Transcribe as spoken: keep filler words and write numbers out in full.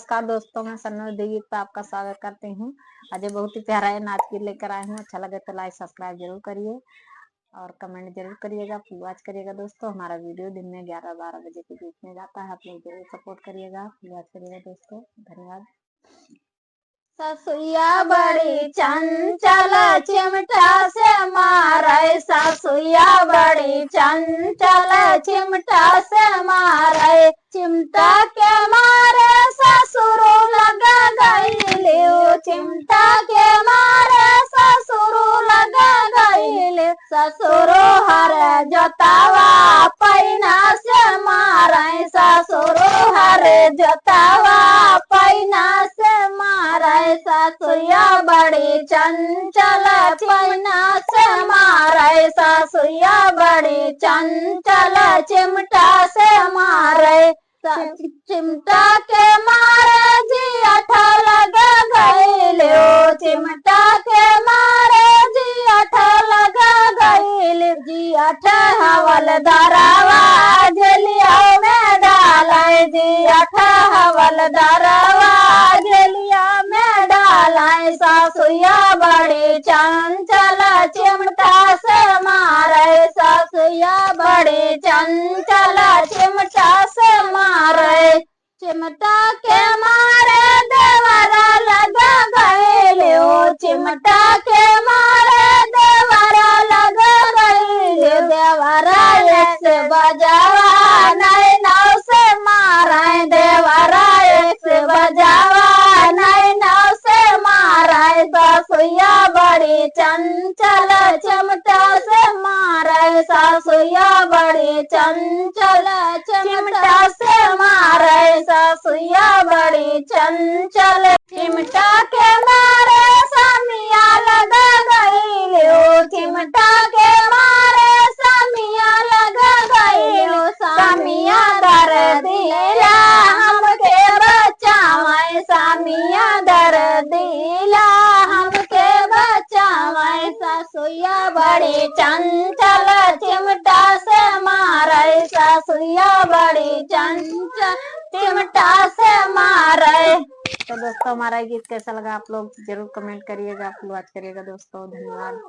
नमस्कार दोस्तों, मैं सन्नू देवी पे आपका स्वागत करती हूँ। आज बहुत ही प्यारा ये नाच गीत लेकर आई हूँ। अच्छा लगे तो like subscribe जरूर करिए और comment जरूर करिएगा, full watch करिएगा दोस्तों। हमारा video दिन में ग्यारह बारह बजे के बीच में जाता है, आप लोग जरूर support करिएगा, full watch करिएगा दोस्तों। धन्यवाद। ससुइया बड़ी चंचल चिमटा से मारे, ससुइया बड़ी चंचल चिमटा से मारे। चिमटा के मारे ससुरो लगा गइले, चिमटा के मारे ससुरो लगा गइले। ससुरो हर जोतावा पैना से मारे, ससुरो हर जोतावा पैना से मारे। ससुइया बड़ी चंचल पैना से मारे, ससुइया बड़ी चंचल चिमटा से मारे। स-, चिमटा के मारे जिया ठा लगा गइले, ओ चिमटा के मारे जिया ठा लगा गइले। जिया ठा हवलदारवा झेलिया में डाले, जिया ठा हवलदारवा झेलिया में डाले। ससुइया बड़ी चंचल चिमटा से मारे, ससुइया बड़ी चंचल चिमटा से मारे। चिमटा के मारे देवरा लगा गइले, ओ चिमटा के मारे देवरा लगा गइले। देवरा एक से बजावा नैनौ से मारे, देवरा एक से बजावा नैनौ से मारे। ससुइया बड़ी चंचल चिमटा से मारे, ससुइया बड़ी चंचल चिमटा से मारे। ससुइया बड़ी चंचल चिमटा के मारे समिया लगा गइले, ओ चिमटा के मारे समिया लगा गइले। ओ समिया दरदिया हमके बचावे, समिया दरदिया हमके बचावे। ससुइया बड़ी चंचल चिमटा से मारे, ससुइया बड़ी चंचल चिमटा से मारे। तो दोस्तों, हमारा ये गीत कैसा लगा, आप लोग जरूर comment करिएगा, full watch करिएगा दोस्तों। धन्यवाद।